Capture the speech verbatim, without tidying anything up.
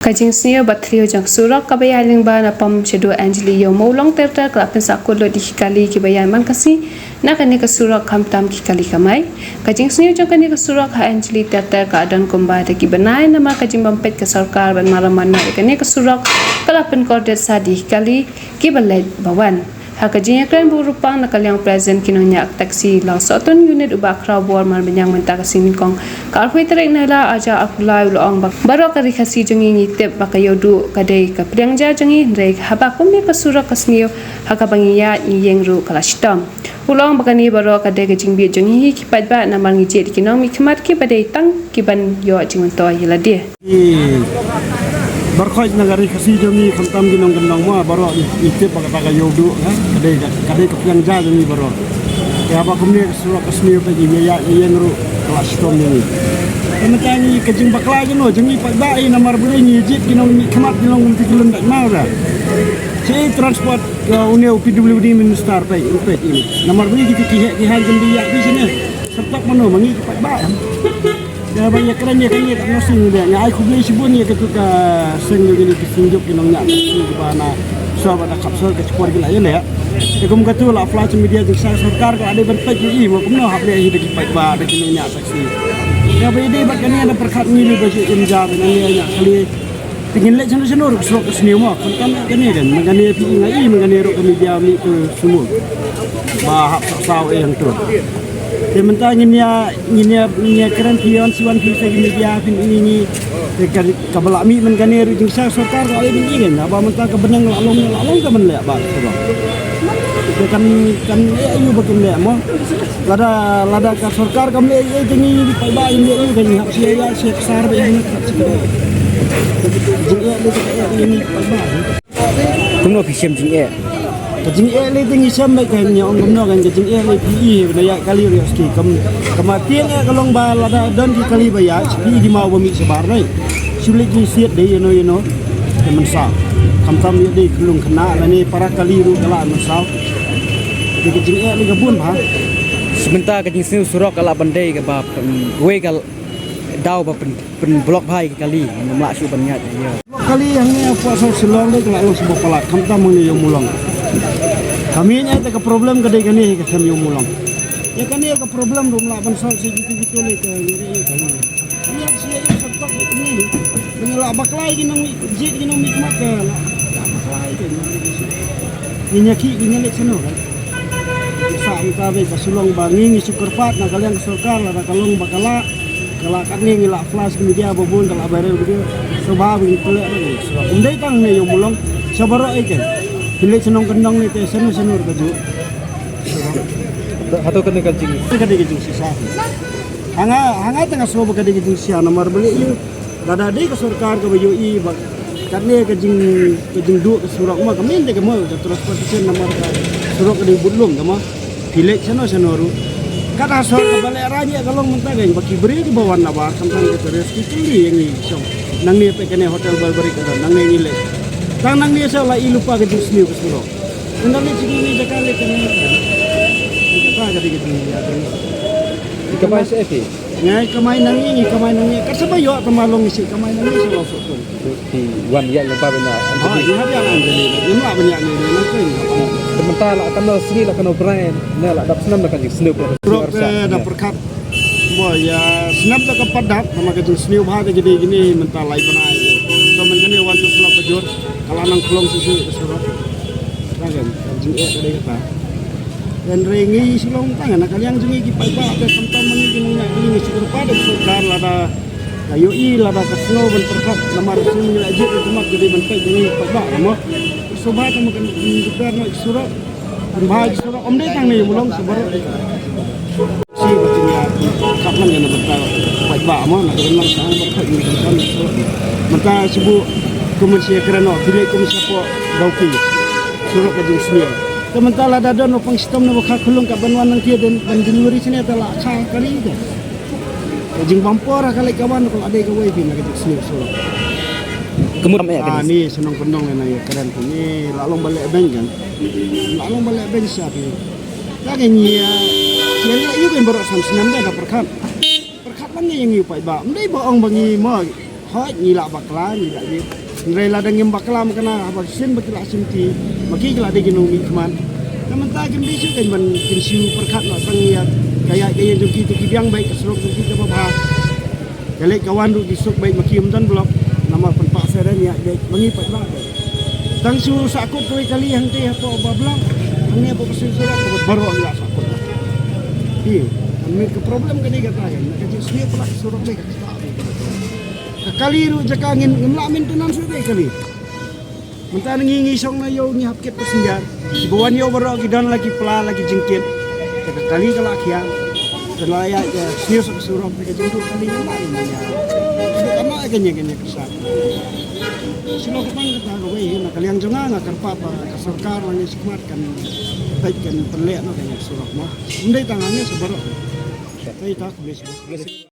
Ka jingsniew ba thriew jong ka surok kaba ïaid lyngba na pom shaduh Anjali Ïew Mawlong ter ter ka la pynsah kut lut ïa ki kali kiba ïaid man ka sngi na kane ka surok khamtam ki kali kamai. Ka jingsniew jong kane ka surok ha Anjali ter ter ka la don kumba da ki bnai namar ka jingbym peit ka sorkar ban maram manot ïa kane ka surok ka la pynkordit sah da ki kali kiba leit ba wan. Ha ka jingïakren bad u Rupang na ka liang u President ki nongñiah taxi Lawsohtun Unit u Bah Khrawbor Marbaniang mynta ka sngi Nyngkong ka arphew tarik Nailar arhajar arphew lai u la ong ba baroh ka Ri Khasi jong ngi ngi tip ba ka Ïewduh ka dei ka pliang ja jong ngi, hynrei haba kumne ka surok ka sniew ha kaba ngi ïaid ngi ïeng ruh ka la shitom. U la ong ba kane baroh ka dei ka jingbit jong ngi hi ki paidbah namar ngi jied ïa ki nongmihkhmat kiba dei tang ki ban ïoh jingmyntoi ïa lade. Ki barkhoj na ka Ri Khasi jong ngi khamtam ki nongkyndong ma baroh ngi tip ba kata ka Ïewduh, ha, ka dei ka, ka dei ka pliang ja jong ngi baroh. Te haba kumne ka surok ka sniew ka ngi ïa, ïa ïeng ruh ka la shitom ïa ngi. Te mynta ngi ka jingbakla jong no jong ngi paidbah hi namar balei ngi jied ki nongmihkhmat ki nongmihkhmat ki lum dait maw da. Shi transport ka une u P W D minister peit, peit ïa ngi. Namar balei kita ki heh ki haiñ kin ïa ki shane. Syrtok mano ma ngi ki paidbah em. Ïa ba ïa kren ïa kane ka nursing ïa nga ai khublei shibun ïa katu ka seng ïa kine ki seng jong ki nongñiah taxi kiba na sor ba da kap sor ka chipor ki la ïa leh. Te kum katu la flash media jong ka sorkar ka la dei ban peit ïa i ma kumno hap leh hi da ki paidbah da ki nongñiah taxi. Ïa ba ïa dei ba kane da pyrkhat ngi li ba ji im ja ba ngi ïa ïa khali. Te ngin leit shano shano ruh ka surok ka sniew mo. Khamtam kane kan ma kane phi i nga i ma kane ruh ka media mih tu sumur. Ba hap sa saw eh hangtu. Te mynta ngin ïa ngin ïa ngin ïa kren phi wan si wan phi sa ki media phin i ngi. Te ka ka ba la mih man kane ruh jingshai sorkar ka ai ban i kan. Ba mynta ka bneng la long la long ka ban leh ba ka surok. Te kan kan leh aïu ba kan leh mo. Lada lada ka sorkar kam leh ei ei te ngi ngi paidbah ngi leh ei te ngi hap shi ïa shi ksar ba ngi hap shi. Jingeh leh te ka eh ngi paidbah. Kumno phi shem jingeh? Ka jingeh leh te ngi shem ba ka ngi ong kumno kan ka jingeh leh phi i na ïa kali ri ski kam kama tieng eh ka long ba lada don ki kali ba ïa shi phi i di mau ba mi shabar nai. Shu leh ki siat dei ïa no ïa no. Ka mynsaw. Khamtam ïa dei ka lung khynnah lane para kali ruh ka la mynsaw. Te ka jingeh leh ka bun bha. Sa mynta ka jingsniew surok ka la ban dei kaba pyn, wei ka daw ba pyn, pynblock bha ïa ki kali, ngam lah shuh ban ïaid ïa. Block kali hangne hapoh sor Shillong dei ka la long sha ba palat, khamtam hangne Ïew Mawlong. Ka main ïa te ka problem ka dei kane ka them Ïew Mawlong. Ïa kane ka problem ruh ngam lah ban solve sha kitu kitu lei ka ïa kali. Ngi ïa shi ïa syrtok dei kane. Ngi la bakla ïa ki nongmih, jied ki nongmihkhmat ka la bakla ïa ki nongmih. Ngi ïa ki, ngi ïa leit shano kan. Sa mynta ba ka Shillong ba ngi ngi shu kyrpad na ka liang ka sorkar lada ka long ba ka la, ka la katne ngi la flash ka media ba bun ka la viral video. Sngewbha ba ngi pynleh na ngi. Ym dei tang ne Ïew Mawlong, sha baroh ei kan. Pynleh shnong kyndong ne te shano shano ruh ka juh. Hato kane ka jing. Ka dei ka jingshisha. Hanga hanga tang sngewbha ka dei ka jingshisha namar balei ïa. Lada dei ka sorkar kaba ïohi ba katne ka jing, ka jingduh ka surok ma ka main dei ka mo ka transportation namar ka surok ka dei budlum ka ma. Phi leit shano shano ruh. Kat ha sor kaba leh rang ïa ka long mynta ka ba ki briew kiba wan na bar khamtam ka tourist ki kylli ïa ngi shong. Nangne peit kane hotel Barbaric ka don nangne ngi leit. Tang nangne sha la i lypa ka jingsniew ka surok. Ynda leit sha kine ki jaka leit kane. Ka jaka ka dei ka jingïa ka. Ka bai sa phi. Ngi kamai nangne, ngi kamai nangne. Kat sa ba ïoh tang ba long ngi shi kamai nangne sha Lawsohtun. Phi wan ïa lem ba bina. Ha, Anjali. Ïa ba ïa Anjali. Ïa ma ba ïa Anjali. Nang kring. Te mynta la kano sngi la kano bnai. Ne la dap snem la ka jingsniew. Surok te da pyrkhat. Mo ïa snem da ka pat dap, namar ka jingsniew bha ka jingdei kine mynta lai bnai. To mynta kane wan tu slap bajur. Ka la nang klong shisha ka surok. Ka kan, ka jingeh ka dei kata. Hynrei ngi Shillong tang na ka liang jong ngi ki paidbah te khamtam ma ngi ki nongñiah kali ngi shu kyrpad ïa ka sorkar lada ka ïohi lada ka sngew ban pyrkhat namar shu ngi la jied ka khmat ka dei ban peit jong ngi ki paidbah mo. Sngewbha tang ma kan jingdukar na ki surok. Ban bha ki surok ym dei tang ne Ïew Mawlong sha baroh. Shi ba jingïa kap man ïa na bynta paidbah mo na ka dei man sa ba peit ngi kan surok. Mynta shu bu kum shi kren no, bilei kum shi po dau pi. Surok ka jingsniew. Te mynta lada don u pang shitom na ba kha khulung ka ban wan nang tia den ban delivery shane te la kha kari te. Ka jingbam por ka leit ka wan ka la dei kawei phi na ka jingsniew surok. Kumut am eh. Ah, ni shnong kyndong ne na ïa kren phi ni la long ba leh beng kan. La long ba leh beng sha phi. Ta ka ngi ïa ïa ïa ïa kan baroh san snem da ka pyrkhat. Pyrkhat lang ngi ïa ngi paidbah. Ym dei ba ong ba ngi mo. Hooid, ngi lah bakla, ngi lah ïa. Hynrei lada ngim bakla ma kane, haba sien ba ki lah shimti, ma ki ki lah dei ki nongmihkhmat. Te mynta kim dei shuh kein ban kin shu pyrkhat noh tang ïa ka ïaid ka ïeng jong ki, te ki biang beit ka surok jong ki kaba bha. Ka leit ka wan ruh ki suk beit ma ki ym don block. Namar pynpah seren ïaid beit ma ngi pat ba. Tang shu sahkut kawei kali hangtei hapoh ba block. Hangne hapoh ka shu surok baroh ngi lah sahkut. Ïa, ka problem ka dei kata kein. Ka jingsniew palat ka surok dei kata. Ka kali ruh jaka ngin, ngim lah maintenance ruh dei kali. Mynta ngi ngi shong na ïew ngi hap kit passenger. Kiba wan ïew baroh ki don la ki pla la ki jingkit. Te ka kali ka la khia. Te la ïa ka sniew sa ka surok te ka jingkit kali ka la ïa. Ka ma ka nya ka nya ka sa. Silo ka pang kata kawei na ka liang jong nga nga kyrpad ba ka sorkar lane shikhmat kan peit kan pynleh noh ka nya ka surok ma. Ym dei tang hangne sa baroh. Te ita khublei shibun.